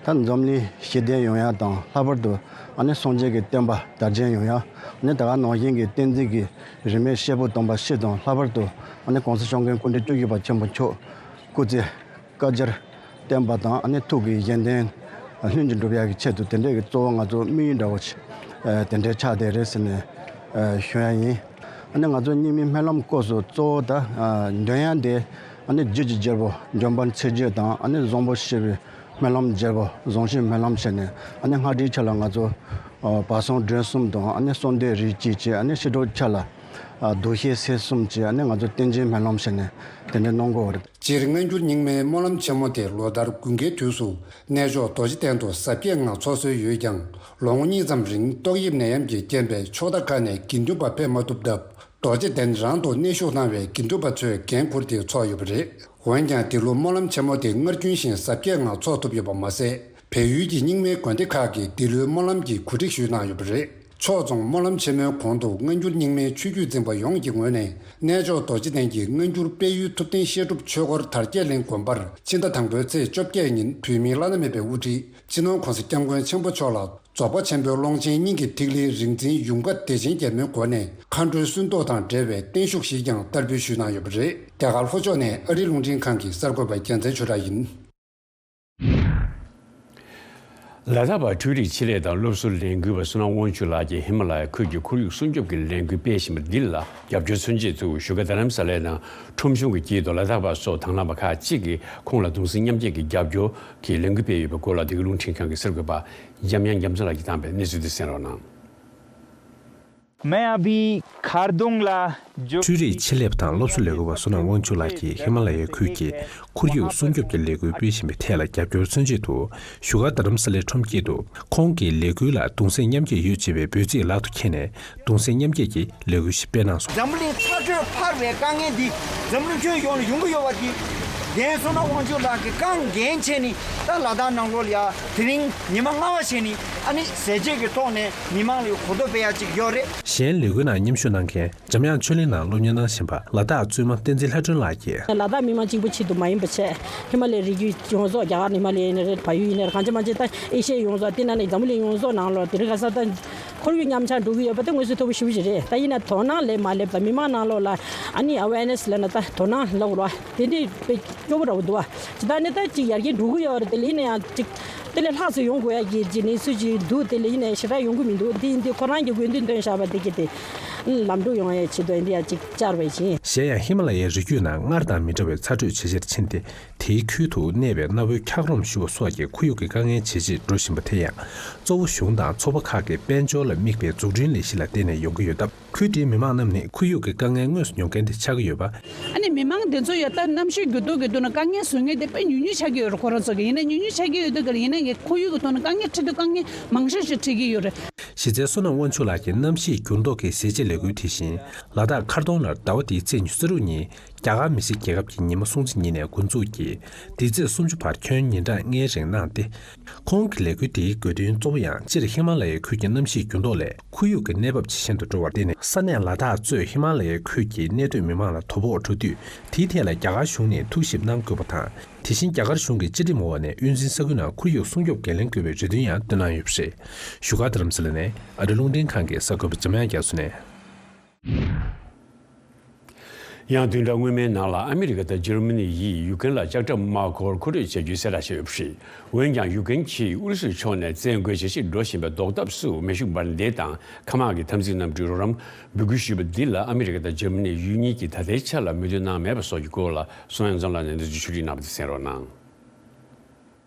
ད་འཛམ་གླིང་ཞི་བདེ་ཡོང་ཡ་དང་། ལྷག་པར་དུ་ཨ་ནི་སངས་རྒྱས་ཀྱི་བསྟན་པ་དར་རྒྱས་ཡོང་ཡ། ཨ་ནི་ད་ག་ནང་བཞིན་གྱི་བསྟན་འཛིན་གྱི་རིས་མེད་སྐྱེས་བུ་དམ་པ་སྤྱི་དང་། ལྷག་པར་དུ་ཨ་ནི་༸གོང་ས་༸སྐྱབས་མགོན་སྐུ་ཕྲེང་བཅུ་བཞི་པ་ཆེན་པོ་མཆོག་སྐུ་ཚེ་བསྐལ་བརྒྱར་བརྟན་པ་དང་། ཨ་ནི་ཐུགས་ཀྱི་བཞེད་དོན་ལྷུན་གྱིས་འགྲུབ་ཡག་གི་ཆེད་དུ་དེ་འདྲའི་གི་གཙོ་བོ་ང་ཚོ་དམིགས་ཡུལ་འདྲ་བོ་ཞིག་ཨ་དེ་འདྲའི་ཆགས་བསྡད་རེད་ཟེར་ནས་ཨ་ཞུ་ཡ་ཡིན། ཨ་ནི་ང་ཚོ་རྙིང་མའི་སྨོན་ལམ་སྐོར་སུ་གཙོ་བོ་ད་ཨ་འདོན་ཡ་དེ་ཨ་ནི་རྒྱུད་ཀྱི་རྒྱལ་པོ་འཇམ་དཔལ་ཆོས་རྗེ་དང་། ཨ་ནི་བཟང་པོ་སྤྱོད་པའི་སྨོན་ལམ་རྒྱལ་པོ། བཟང་སྤྱོད་སྨོན་ལམ་བྱས་ནས། ཨ་ནི་སྔ་དྲོའི་ཆ་ལ་ང་ཚོ་ཨ་བར་གསུམ་མགྲོན་གསུམ་དང་། ཨ་ནི་གསོལ་འདེབས་རིགས་གཅིག་བྱས། ཨ་ནི་ཕྱི་དྲོའི་ཆ་ལ་ཨ་གདུགས་ཤེར་ཚེས་གསུམ་བྱས། ཨ་ནི་ང་ཚོ་བསྟན་འཛིན་སྨོན་ལམ་བྱས་ནས་དེ་འདྲ་གནང་གི་ཡོད་རེད། སྤྱིར་སྔ་འགྱུར་རྙིང་མའི་སྨོན་ལམ་ཆེན་མོ་དེ་ལོ་ལྟར་དགུན་ཁའི་དུས་སུ་གནས་མཆོག་རྡོ་རྗེ་གདན་དུ་གཟབ་རྒྱས་ངང་ཚོགས་སྲོལ་ཡོད་ཀྱང་། ལོ་ངོ་གཉིས་ཙམ་རིང་ཏོག་དབྱིབས་ནད་ཡམས་ཀྱི་རྐྱེན་པས་ཕྱོགས་མཐའ་ཁག་ནས་དགེ་འདུན་པ་ཕེབས་མ་ཐུབ་སྟབས། རྡོ་རྗེ་གདན་རང་དུ་གནས་བཞུགས་གནང་བའི་དགེ་འདུན་པ་ཚོས་འགན་འཁུར་ཏེ་ཚོགས་ཡོད་པ་རེད། འོན་ཀྱང་། འདི་ལོ་སྨོན་ལམ་ཆེན་མོ་དེ་སྔར་རྒྱུན་བཞིན་གཟབ་རྒྱས་ངང་ཚོགས་ཐུབ་ཡོད་པ་མ་ཟད། བལ་ཡུལ་གྱི་རྙིང་མའི་དགོན་སྡེ་ཁག་གིས་འདི་ལོའི་སྨོན་ལམ་གྱི་གོ་སྒྲིག་ཞུས་གནང་ཡོད་པ་རེད། ཕྱོགས་མཚུངས་སྨོན་ལམ་ཆེན་མོའི་གོང་དུ་སྔ་འགྱུར་རྙིང་མའི་ཆོས་བརྒྱུད་འཛིན་པ་ཡོངས་ཀྱི་ངོས་ནས་གནས་མཆོག་རྡོ་རྗེ་གདན་གྱི་སྔ་འགྱུར་དཔལ་ཡུལ་ཐུབ་བསྟན་བཤད་སྒྲུབ་ཆོས་སྐོར་དར་རྒྱས་གླིང་དགོན་པར་ཕྱི་ཟླ་དང་པོའི་ཚེས་བཅོ་བརྒྱད་ཉིན་བོད་མིའི་བླ་ན་མེད་པའི་དབུ་ཁྲིད་སྤྱི་ནོར་༸གོང་ས་༸སྐྱབས་མགོན་ཆེན་པོ་མཆོག་ལ་རྫོགས་པ་ཆེན་པོའི་ཀློང་ཆེན་སྙིང་གི་ཐིག་ལེའི་རིག་འཛིན་ཡུངས་དཀར་བདེ་ཆེན་རྒྱལ་མོའི་སྒོ་ནས་མཁའ་འགྲོའི་སུན་ཟློག་དང་འབྲེལ་བའི་བརྟན་བཞུགས་ཤིག་ཀྱང་བསྟར་འབུལ་ཞུས་གནང་ཡོད་པ་རེད། རྒྱ་གར་ལྷོ་ཕྱོགས་ནས་ཨ་རིའི་རླུང་འཕྲིན་ཁང་གི་གསར་འགོད་པ་རྒྱལ་མཚན་ཆོས་གྲགས་ཡིན། ལ་དྭགས་པ་འཕྲུལ་རིག་ཆེད་ལས་དང་སློབ་གསོའི་ལས་འགུལ་བ་བསོད་ནམས་དབང་ཕྱུག་ལགས་ཀྱིས་ཧི་མ་ལ་ཡ་ཁུལ་གྱི་ཁོར་ཡུག་སྲུང་སྐྱོབ་ཀྱི་ལས་འགུལ་སྤེལ་བཞིན་པ་འདི་ལ་རྒྱབ་སྐྱོར་མཚོན་ཆེད་དུ་བཞུགས་སྒར་རྡ་རམ་ས་ལའི་ནང་ཁྲོམ་གཞུང་གི་དཀྱིལ་དུ་ལ་དྭགས་པ་སོགས་དང་བླངས་པ་ཁག་ཅིག་གིས་ཁོང་ལ་གདུང་སེམས་མཉམ་སྐྱེད་ཀྱི་རྒྱབ་སྐྱོར་གྱི་ལས་འགུལ་སྤེལ་ཡོད་པའི་སྐོར་ལ། འདི་ག་རླུང་འཕྲིན་ཁང་གི་གསར་འགོད་པ་འཇམ་དབྱངས་རྒྱ་མཚོ་ལགས་ཀྱིས་བཏང་པའི་གནས་ཚུལ་དེ་གསན་རོགས་གནང་། मैं अभी खारदुंग ला जो འཕྲུལ་རིག་ཆེད་ལས་དང་སློབ་གསོ་ལས་འགུལ་བ་བསོད་ནམས་དབང་ཕྱུག་ལགས་ཀྱིས་ཧི་མ་ལ་ཡའི་ཁུལ་གྱི་ཁོར་ཡུག་སྲུང་སྐྱོབ་ཀྱི་ལས་འགུལ་སྤེལ་བཞིན་པའི་ཐད་ལ་རྒྱབ་སྐྱོར་མཚོན་ཆེད་དུ་བཞུགས་སྒར་རྡ་རམ་ས་ལའི་ཁྲོམ་དཀྱིལ་དུ་ཁོང་གིས་ལས་འགུལ་ལ་གདུང་སེམས་མཉམ་སྐྱེད་ཡོད་ཅེས་པའི་འབོད་ཚིག་ལག་ཏུ་འཁྱེར་ནས། གདུང་སེམས་མཉམ་སྐྱེད་ཀྱི་ལས་འགུལ་ཞིག་སྤེལ་གནང་སོང་། འཛམ་གླིང་ཚ་དྲོད་འཕར་བའི་དཀའ་ངལ་འདི་འཛམ་གླིང་ཁྱོན་ཡོངས་ལ་ཡོང་གི་ཡོད་པ་འདི། རྒན་བསོད་ནམས་དབང་ཕྱུག་ལགས་ཀྱིས་རྐང་འགན་བྱས་ནས། ད་ལ་དྭགས་ནང་ལོགས་ལ་ཡ་དེ་རིང་ཉི་མ་ལྔ་པ་བྱས་ནས། ཨ་ནི་ཟས་བཅད་ཀྱི་ཐོག་ནས་མི་མང་ལ་གོ་རྟོགས་སྤེལ་ཡ་ཅིག་ཡོད་རེད། གཞན་ལས་འགུལ་ནང་མཉམ་ཞུགས་གནང་མཁན་འཇམ་དབྱངས་ཆོས་གླིང་ནང་སློབ་གཉེར་གནང་བཞིན་པ་ལ་དྭགས་བཙུན་མ་བསྟན་འཛིན་ལྷ་སྒྲོན་ལགས་ཀྱིས། ལ་དྭགས་མི་མང་གཅིག་པུ་ཆེད་དུ་མ་ཡིན་པ་བྱས། ཧི་མ་ལ་ཡའི་རི་རྒྱུད་ཡོངས་རྫོགས། རྒྱ་གར་ནས་ཧི་མ་ལ་ཡ་ཡིན་ནའི་རེད། བལ་ཡུལ་ཡིན་ནའི་རེད། གང་ཅི་མ་ཅི་ད་ཨེ་ཤི་ཡ་ཡོངས་རྫོགས། དེ་ནང་ནས་འཛམ་བུ་གླིང་ཡོངས་རྫོགས་ནང་ལོགས་དེ་རིང་ཁ་སང་ད་ཁོར་ཡུག་ཉམས་ཆག་འགྲོ་གི་ཡོད་པ་དེ་ངོས་སུ་ཐོབ་པ་ཞེ་པོ་ཅིག་རེད། ད་ཡིན་ན་དོ་སྣང་ལས་མ་སླེབས། ད་མི་མང་ནང་ལོགས་ལ་ཨ་ནི་ཨ་ཝེར་ནེ་སི་ལབ་ན་ད་དོ་སྣང་ལབ་དགོས་རེད་པ། དེ་འདྲ་དཔེ་སྐྱོ་པོ་འདྲ་པོ་འདུག་པ། ཇི་ལྟར་ནས་ད་ཅིག་ཡར་རྒྱས་འགྲོ་གི་ཡོད་རེད། དེ་ལ་ཡིན་ན་ཡང་ཅིག་དེ་ལས་ལྷག་ཙམ་ཡོང་དགོས་ཡ་གི་ཅིག་གནས་ཚུལ་ཅིག་འདུག། དེ་ལ་ཡིན་ན་ཡང་ཞེ་དྲག་ཡོང་གི་མི་འདུག། དེ་ཡིན་དུས་ཁོ་རང་གི་དགོས་འདུན་བཏོན་བཞག་པ་དེ་གི་དེ་ ལམ་འགྲོ་ཡོང་ཡའི་ཆེད་དུ་འདི་ཡང་ཅིག་བཅར་བའི་ཆེད། གཞན་ཡང་ཧི་མ་ལ་ཡའི་རི་རྒྱུད་ནང་སྔར་དང་མི་འདྲ་བའི་ཚ་དྲོད་ཇེ་ཆེར་ཕྱིན་ཏེ། དེའི་ཁུལ་དུ་གནས་པའི་གནའ་བོའི་འཁྱགས་རོམ་བཞུ་བ་སོགས་ཀྱི་ཁོར་ཡུག་གི་དཀའ་ངལ་ཇེ་ཆེར་འགྲོ་བཞིན་པ་དེ་ཡང་། གཙོ་བོ་གཞུང་དང་ཚོགས་པ་ཁག་གིས་དཔལ་འབྱོར་ལ་དམིགས་པའི་འཛུགས་སྐྲུན་ལས་གཞི་ལ་བརྟེན་ནས་ཡོང་གི་ཡོད་སྟབས། ཁུལ་དེའི་མི་མང་རྣམས་ནི་ཁོར་ཡུག་གི་དཀའ་ངལ་དངོས་སུ་མྱོང་མཁན་དེ་ཆགས་ཀྱི་ཡོད་པ། ཨ་ནི་མི་མང་དེ་ཚོ་ཡང་ད་གནམ་གཤིས་འགྱུར་ལྡོག་གི་དོན་ན་དཀའ་ངལ་བཟོ་མཁན་དེ་དཔེ་ཉུང་ཉུང་ཆགས་ཀྱི་ཡོད་རེད། ཁོ་རང་ཚོ་གི་ཡིན་ན་ཉུང་ཉུང་ཆགས་ཀྱི་ཡོད་དུས་ཀྱི་ཡིན་ན་ངས་ཁོར་ཡུག་གི་ཐོག་ནས་དཀའ་ངལ་འཕྲད་དུས་དཀའ་ངལ་མང་ཤོས་ཤིག་འཕྲད་ཀྱི་ཡོད་རེད། གཞི་རྩའི་བསོད་ནམས་དབང་ཕྱུག་ལགས་ཀྱིས་གནམ་གཤིས་འགྱུར་ལྡོག་གི་ཟས་བཅད་ལས་འགུལ་དེ་བཞིན། ལ་དྭགས་ཁར་ཏོང་ལ་ཟླ་བ་འདིའི་ཚེས་ཉི་ཤུ་རྩ་དྲུག་ཉིན། རྒྱ་གར་མི་སེར་རྒྱལ་ཁབ་ཀྱི་ཉི་མ་སྲུང་བརྩི་ཉིན་ནས་འགོ་འཛུགས་ཀྱིས། འདི་ཚེས་སུམ་ཅུ་བར་ཁྱོན་ཉིན་གྲངས་ལྔའི་རིང་གནང་སྟེ། ཁོང་གི་ལས་འགུལ་འདིའི་དགོས་འདུན་གཙོ་བོ་ཡང་སྤྱིར་ཧི་མ་ལ་ཡའི་ཁུལ་གྱི་གནམ་གཤིས་འགྱུར་ལྡོག་ལས་ཁོར་ཡུག་གི་གནས་བབ་ཇེ་ཞན་དུ་འགྲོ་བར་བརྟེན་ནས། ས་གནས་ལ་དྭགས་གཙོས་ཧི་མ་ལ་ཡའི་ཁུལ་གྱི་གནས་སྡོད་མི་མང་ལ་དོ་ཕོག་འགྲོ་དུས། དེའི་ཐད་ལ་རྒྱ་གར་གཞུང་ནས་ཐུགས་ཞིབ་གནང་དགོས་པ་དང་། དེ་བཞིན་རྒྱ་གར་གཞུང་གི་སྤྱི་ཁྲིམས་འོག་ནས་དབུས་འཛིན་ས་ཁུལ་ནང་ཁོར་ཡུག་སྲུང་སྐྱོབ་འགན་ལེན་དགོས་པའི་རེ་འདུན་ཡང་བཏོན་གནང་ཡོད་པ་རེད། བཞུགས་སྒར་རྡ་རམ་ས་ལ་ནས་ཨ་རི་རླུང་འཕྲིན་ཁང་གི་གསར་འགོད་པ་འཇམ་དབྱངས་རྒྱ་མཚོ་ནས། ཡང་བདུན་ཕྲག་སྔོན་མའི་ནང་ལ་ཨ་མི་རི་ཀ་དང་འཇར་མ་ནི་ཡིས་ཡུཀ་རེན་ལ་ལྕགས་ཁྲབ་དམག་འཁོར་མཁོ་སྤྲོད་བྱ་རྒྱུའི་གསལ་བསྒྲགས་བྱས་ཡོད་པ་རེད། འོན་ཀྱང་ཡུཀ་རེན་གྱིས་ཨུ་རུ་སུའི་ཕྱོགས་ནས་བཙན་རྒོལ་ཇེ་ཆེར་འགྲོ་བཞིན་པའི་ཟློག་ཐབས་སུ་མེ་ཤུགས་འབར་མདེལ་དང་མཁའ་དམག་གི་འཐབ་འཛིང་གནམ་གྲུའི་རོགས་རམ་འབོད་སྐུལ་ཞུས་པ་འདི་ལ་ཨ་མི་རི་ཀ་དང་འཇར་མ་ནི་ཡུལ་གཉིས་ཀྱིས་ད་ལྟའི་ཆར་ལ་མོས་མཐུན་གནང་མེད་པ་སོགས་ཀྱི་སྐོར་ལ་སོང་ཡང་འཛོམས་ལགས་ནས་འདི་ཚོ་ཕྱོགས་སྒྲིག་གནང་བ་དེ་གསན་རོགས་གནང་།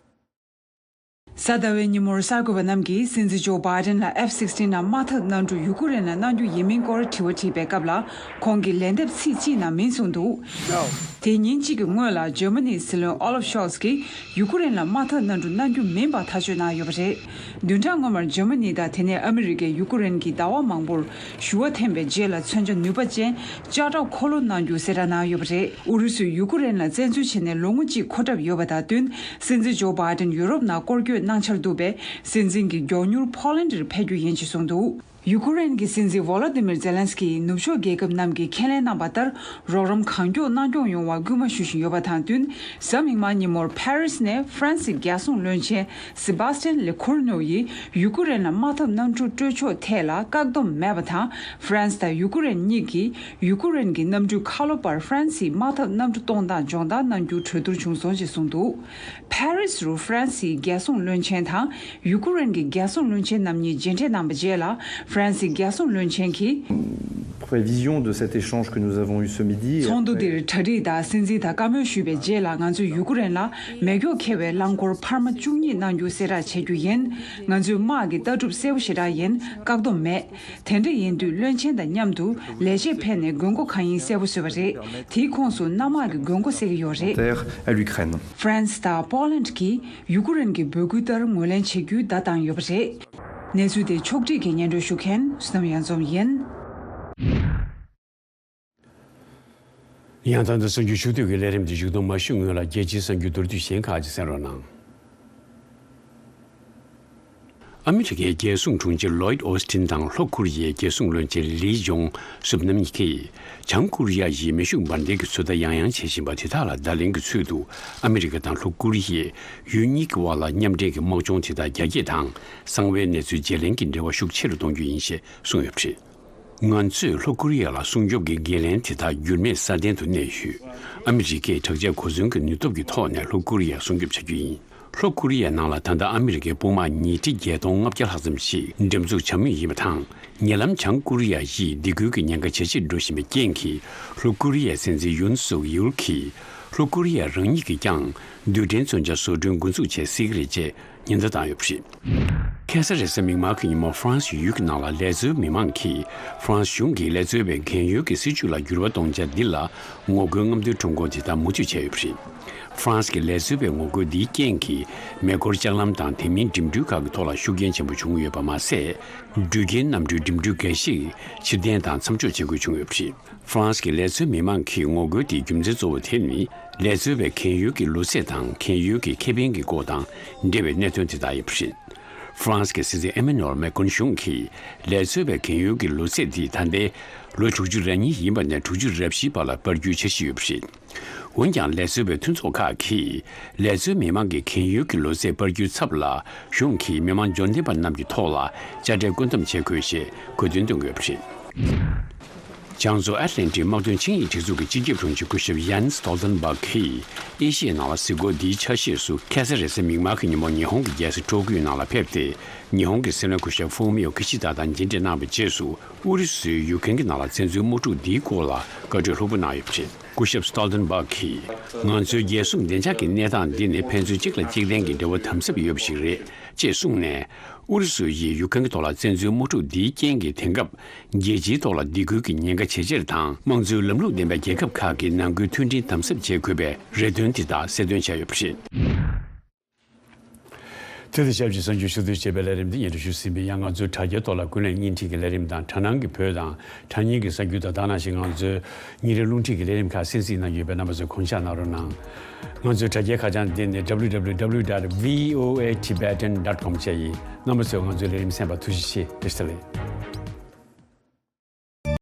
གཟའ་ཟླ་བའི་ཉིན་མོར་གསར་འགོད་པ་རྣམས་ཀྱིས་སྲིད་འཛིན་ཇོ་བྷའི་ཌེན་ལ་ཨེཕ་སིག་སི་ཊིན་དམག་འཐབ་གནམ་གྲུ་ཡུ་ཀེ་རེན་ལ་གནང་རྒྱུ་ཡིན་མིན་སྐོར་དྲི་བ་དྲིས་པའི་སྐབས་ལ། ཁོང་གིས་ལན་འདེབས་ཚིག་གཅིག་ནང་མིན་གསུངས་འདུག་དེ་ཉིན་གཅིག་གི་སྔོན་ལ་འཇར་མ་ནིའི་སྲིད་བློན་ཨོ་ལབ་ཤོལ་ཚ་གིས་ཡུ་ཀེ་རེན་ལ་དམག་འཐབ་གནམ་གྲུ་གནང་རྒྱུ་མིན་པ་ཐག་གཅོད་གནང་ཡོད་པ་རེད། བདུན་ཕྲག་སྔོན་མར་འཇར་མ་ནི་དང་དེ་ནས་ཨ་མི་རི་ཀས་ཡུ་ཀེ་རེན་གྱི་ཟླ་བ་མང་པོར་ཞུ་བ་འཐེན་པའི་རྗེས་ལ་མཚོན་ཆ་ནུས་པ་ཅན་ལྕགས་ཁྲབ་འཁོར་ལོ་གནང་རྒྱུ་གསལ་བསྒྲགས་གནང་ཡོད་པ་རེད། ཨུ་རུ་སུས་ཡུ་ཀེ་རེན་ལ་བཙན་འཛུལ་བྱས་ནས་ལོ་ངོ་གཅིག་འཁོར་གྲབས་ཡོད་པ་དང་བསྟུན། སྲིད་འཛིན་ཇོ་བྷའི་ཌེན་ཡུ་རོབ་ནང་སྐོར་སྐྱོད་གནང་འཆར་འདུག་པས། སྲིད་འཛིན་གྱིས་མགྱོགས་མྱུར་ཕོ་ལན་ཌིར་ཕེབས་རྒྱུ་ཡིན་ཞེས་གསུངས་འདུག་ཡུ་ཀེ་རེན་གྱི་སྲིད་འཛིན་ཝོ་ལོ་ཏི་མིར་ཛེ་ལན་སི་ཀིས་ནུབ་ཕྱོགས་རྒྱལ་ཁབ་རྣམས་ཀྱིས་ཁས་ལེན་གནང་བ་ལྟར། རོགས་རམ་གང་མགྱོགས་གནང་སྐྱོང་ཡོང་བར་སྐུལ་མ་ཞུ་བཞིན་ཡོད་པ་དང་བསྟུན། གཟའ་མིག་དམར་ཉིན་མོར་ཕ་རི་སི་ནས་ཧྥ་རན་སིའི་རྒྱལ་སྲུང་བློན་ཆེན་སི་བྷ་སི་ཏན་ལེ་ཁོར་ནོ་ཡིས་ཡུ་ཀེ་རེན་ལ་དམག་འཐབ་གནམ་གྲུ་སྤྲོད་ཕྱོགས་ཐད་ལ་བཀག་སྡོམ་མེད་པ་དང་། ཧྥ་རན་སི་དང་ཡུ་ཀེ་རེན་གཉིས་ཀྱིས་ཡུ་ཀེ་རེན་གྱི་གནམ་གྲུའི་ཁ་ལོ་པར་ཧྥ་རན་སིའི་དམག་འཐབ་གནམ་གྲུ་གཏོང་སྟངས་སྦྱོང་བརྡར་གནང་རྒྱུ་གྲོས་བསྡུར་བྱུང་སོང་ཞེས་གསུངས་འདུག་ཕ་རི་སི་རུ་ཧྥ་རན་སིའི་རྒྱལ་སྲུང་བློན་ཆེན་དང་ཡུ་ཀེ་རེན་གྱི་རྒྱལ་སྲུང་བློན་ཆེན་རྣམ་གཉིས་མཇལ་འཕྲད་གནང་བའི་རྗེས་ལ། ཧྥ་རན་སིའི་རྒྱལ་སྲུང་བློན་ཆེན་གྱིས། Prévision de cet échange que nous avons eu ce midi. ཚོགས་འདུ་འདིར་གྲ་སྒྲིག་དང་སྲིད་འཛིན་དང་བཀའ་མོལ་ཞུས་པའི་རྗེས་ལ། ང་ཚོས་ཡུ་ཀེ་རེན་ལ་མེ་སྒྱོགས་འཁེལ་བའི་རླངས་འཁོར་འཕར་མ་བཅུ་གཉིས་གནང་རྒྱུ་གསལ་བསྒྲགས་བྱེད་རྒྱུ་ཡིན། ང་ཚོའི་དམག་གི་ལྟ་གྲུབ་གསལ་པོ་ཞེ་དྲག་ཡིན། བཀག་སྡོམ་མེད། དེ་འདྲ་ཡིན་དུས་བློན་ཆེན་དང་མཉམ་དུ་ལས་བྱེད་ཕེབས་ནས་དགོས་མཁོ་གང་ཡིན་གསལ་པོ་བཟོས་པ་རེད། དེའི་ཁོངས་སུ་གནམ་དམག་གི་དགོས་མཁོ་གསལ་གྱི་ཡོད་རེད། Terre à l'Ukraine. ཧྥ་རན་སི་དང་པོ་ལན་གྱིས་ཡུ་ཀེ་རེན་གྱི་འབོད་སྐུལ་ལྟར་ངོས་ལེན་བྱེད་རྒྱུའི་བརྡ་བཏང་ཡོད་པ་རེད། གནས་ཚུལ་དེ་ཕྱོགས་སྒྲིག་གིས་སྙན་སྒྲོན་ཞུ་མཁན་བསོད་ནམས་གཡང་འཛོམས་ཡིན། ཡང་ད་ལྟ་གསར་འགྱུར་ཕྱོགས་བསྡུས་ཀྱི་ལས་རིམ་འདི་མཇུག་བསྡོམས་མ་ཞུས་སྔོན་ལ་རྒྱལ་སྤྱིའི་གསར་འགྱུར་མདོར་བསྡུས་གཞན་ཁག་ཅིག་གསན་རོགས་གནང་། ཨ་མི་རི་ཀའི་རྒྱལ་སྲུང་དྲུང་ཆེ་ལོའིད་ཨོ་སི་ཏིན་དང་ལྷོ་ཀོ་རི་ཡའི་རྒྱལ་སྲུང་བློན་ཆེན་ལི་ཇོང་སུབ་རྣམ་གཉིས་ཀྱིས་བྱང་ཀོ་རི་ཡ་ཡིས་མེ་ཤུགས་འབར་མདེལ་གྱི་ཚོད་ལྟ་ཡང་ཡང་བྱེད་བཞིན་པ་དེ་དག་ལ་བརྡ་ལན་གྱི་ཚུལ་དུ། ཨ་མི་རི་ཀ་དང་ལྷོ་ཀོ་རི་ཡས་ཡུལ་གཉིས་ཀྱི་དབར་ལ་མཉམ་འབྲེལ་གྱི་དམག་སྦྱོང་དེ་དག་རྒྱ་སྐྱེད་དང་། གསང་བའི་གནས་ཚུལ་བརྗེ་ལེན་གྱི་འབྲེལ་བ་ཤུགས་ཆེ་རུ་གཏོང་རྒྱུ་ཡིན་ཞེས་གསུངས་ཡོད་པ་རེད། ང་ཚོས་ལྷོ་ཀོ་རི་ཡ་ལ་སྲུང་སྐྱོབ་ཀྱི་འགན་ལེན་དེ་དག་འགྱུར་མེད་སྲ་བརྟན་དུ་གནས་ཡོད། ཨ་མི་རི་ཀས་དྲག་ཆས་གོ་མཚོན་གྱི་ནུས་སྟོབས་ཀྱི་ཐོག་ནས་ལྷོ་ཀོ་རི་ཡ་སྲུང་སྐྱོབ་བྱ་རྒྱུ་ཡིན། ལྷོ་ཀོ་རི་ཡའི་ནང་ལ་ད་ལྟ་ཨ་མི་རི་ཀའི་དཔུང་དམག་ཉིས་ཁྲི་བརྒྱད་སྟོང་ལྔ་བརྒྱ་ལྷག་ཙམ་ཞིག་འགྲེམས་འཛུགས་བྱ་མུས་ཡིན་པ་དང་། ཉེ་ལམ་བྱང་ཀོ་རི་ཡ་ཡིས་སྡིགས་སྐུལ་གྱི་ཉེན་ཁ་ཇེ་ཆེར་འགྲོ་བཞིན་པའི་རྐྱེན་གྱིས། ལྷོ་ཀོ་རི་ཡའི་སྲིད་འཛིན་ཡུན་སུག་ཡུལ་གྱིས་ལྷོ་ཀོ་རི་ཡ་རང་ཉིད་ཀྱིས་ཀྱང་རྡུལ་ཕྲན་མཚོན་ཆ་བཟོ་སྐྲུན་འགོ་འཛུགས་བྱེད་སྲིད་ཀྱི་རེད་ཅེས་ཉེན་བརྡ་བཏང་ཡོད་པ་རེད། ཁ་སང་རེས་གཟའ་མིག་དམར་གྱི་ཉིན་མོ་ཧྥ་རན་སི་ཡུལ་གྱི་ནང་ལ་ལས་བཟོའི་མི་མང་གིས་ཧྥ་རན་སི་གཞུང་གིས་ལས་བཟོ་བའི་གན་ཡོལ་གྱི་སྲིད་བྱུས་ལ་འགྱུར་བ་གཏོང་འཆར་འདི་ལ་ངོ་རྒོལ་རྔམ་སྟོན་ཁྲོམ་སྐོར་དེ་དག་མུ་མཐུད་བྱས་ཡོད་པ་རེད། ཧྥ་རན་སི་གི་ལས་བཟོ་བའི་ངོ་རྒོལ་འདིའི་རྐྱེན་གྱིས་མེ་འཁོར་ལྕགས་ལམ་དང་དེ་མིན་འགྲིམ་འགྲུལ་ཁག་གི་ཐོག་ལ་ཤུགས་རྐྱེན་ཆེན་པོ་བྱུང་ཡོད་པ་མ་ཟད། འགྲུལ་སྐྱེལ་གནམ་གྲུའི་འགྲིམ་འགྲུལ་འགའ་ཞིག་ཕྱིར་འཐེན་དང་མཚམས་འཇོག་བྱེད་དགོས་བྱུང་ཡོད་པ་རེད། ཧྥ་རན་སི་གི་ལས་བཟོའི་མི་མང་གི་ངོ་རྒོལ་དེའི་རྒྱུ་མཚན་གཙོ་བོ་དེ་ནི། ལས་བཟོ་བའི་གན་ཡོལ་གྱི་ལོ་ཚད་དང་གན་ཡོལ་གྱི་ཁེ་ཕན་གྱི་སྐོར་དང་འབྲེལ་བའི་གནད་དོན་དེ་དག་ཡིན་པ་རེད། ཧྥ་རན་སི་གི་སྲིད་འཛིན་ཨེ་མེ་ནུ་ཨེལ་མེ་ཀོན་གཞུང་གིས་ལས་བཟོ་བའི་གན་ཡོལ་གྱི་ལོ་ཚད་འདི་ད་ལྟའི་ལོ་དྲུག་ཅུ་རེ་གཉིས་ཡིན་པ་ནས་དྲུག་ཅུ་རེ་བཞིའི་བར་ལ་སྤར་རྒྱུའི་འཆར་གཞི་ཡོད་པ་རེད། འོན་ཀྱང་ལས་བཟོ་བའི་མཐུན་ཚོགས་ཁག་གིས་ལས་བཟོའི་མི་མང་གི་གན་ཡོལ་གྱི་ལོ་ཚད་སྤར་རྒྱུའི་ཚབ་ལ་གཞུང་གིས་མི་མང་འབྱོར་ལྡན་པ་རྣམས་ཀྱི་ཐོག་ལ་དཔྱ་ཁྲལ་བཀོད་འདོམས་བྱེད་དགོས་ཞེས་དགོས་འདུན་བཏོན་དགོས་པ་རེད། བྱང་མཚོ་ཨེཊ་ལན་ཊིག་དམག་དོན་ཆིངས་ཡིག་སྒྲིག་འཛུགས་ཀྱི་སྤྱི་ཁྱབ་དྲུང་ཆེ་སྐུ་ཞབས་ཡན་སི་སྟོལ་ཐན་སྦག་གིས་ཨེ་ཤི་ཡའི་ནང་ལ་གཟིགས་སྐོར་འདིའི་ཆ་ཤས་སུ་ཁ་སང་རེས་གཟའ་མིག་དམར་གྱི་ཉིན་མོ་ཉི་ཧོང་གི་རྒྱལ་ས་ཀྲོ་ཀིའོ་ནང་ལ་ཕེབས་ཏེ། ཉི་ཧོང་གི་སྲིད་བློན་སྐུ་ཞབས་ཧྥུ་མི་ཡོ་ཁི་ཤི་ད་དང་མཇལ་འཕྲད་གནང་བའི་རྗེས་སུ། ཨུ་རུ་སུས་ཡུཀ་རེན་གྱི་ནང་ལ་བཙན་འཛུལ་དམག་འཁྲུག་འདིའི་སྐོར་ལ་བཀའ་འཁྲོལ་ལྷུག་པོ་གནང་ཡོད་པ་རེད། སྐུ་ཞབས་སི་ཏོལ་ཏན་སྦག་གིས། ང་ཚོའི་རྒྱལ་སྲུང་བདེ་འཇགས་ཀྱི་གནས་སྟངས་འདི་ནི་ཕན་ཚུན་གཅིག་ལ་གཅིག་བརྟེན་གྱི་འབྲེལ་བ་དམ་ཟབ་ཡོད་པ་ཞིག་རེད། ཅེས་གསུངས་ནས། ཨུ་རུ་སུ་ཡིས་ཡུཀ་རེན་གྱི་ཐོག་ལ་བཙན་འཛུལ་དམག་འཁྲུག་འདིའི་རྐྱེན་གྱིས་དེང་སྐབས་རྒྱལ་སྤྱིའི་ཐོག་ལ་སྡིགས་སྐུལ་གྱི་ཉེན་ཁ་ཇེ་ཆེར་དང་། དམངས་གཙོའི་ལམ་ལུགས་ལྡན་པའི་རྒྱལ་ཁབ་ཁག་གིས་ནང་ཁུལ་མཐུན་སྒྲིལ་དམ་ཟབ་བྱེད་དགོས་པའི་རེ་འདུན་དེ་དག་གསལ་སྟོན་བྱས་ཡོད་པ་རེད། དེ་དང་ཆབས་ཅིག་གསར་འགྱུར་ཞུ་གཏུག་བྱས་པའི་ལས་རིམ་འདི་སྙན་སྒྲོན་ཞུས་ཟིན་པས། ཡང་ང་ཚོའི་དྲ་རྒྱའི་ཐོག་ལ་ཀུན་གླེང་བརྙན་འཕྲིན་གྱི་ལས་རིམ་དང་། དྲ་སྣང་གི་བོད་དང་དྲ་བརྙན་གྱི་གསར་འགྱུར་དང་། དེ་ནང་བཞིན་ང་ཚོའི་ཉིན་རེའི་རླུང་འཕྲིན་གྱི་ལས་རིམ་ཁག་གསན་གཟིགས་གནང་ཡོད་པས། རྣམ་པ་ཚོས་དགོངས་འཇགས་གནང་རོགས་གནང་། ང་ཚོའི་དྲ་རྒྱའི་ཁ་བྱང་འདི་ནི་W W W dot V O A Tibetan dot com བཅས་ཡིན། རྣམ་པ་ཚོས་ང་ཚོའི་ལས་རིམ་གསན་པར་ཐུགས་རྗེ་ཆེ། བཀྲ་ཤིས་བདེ་ལེགས།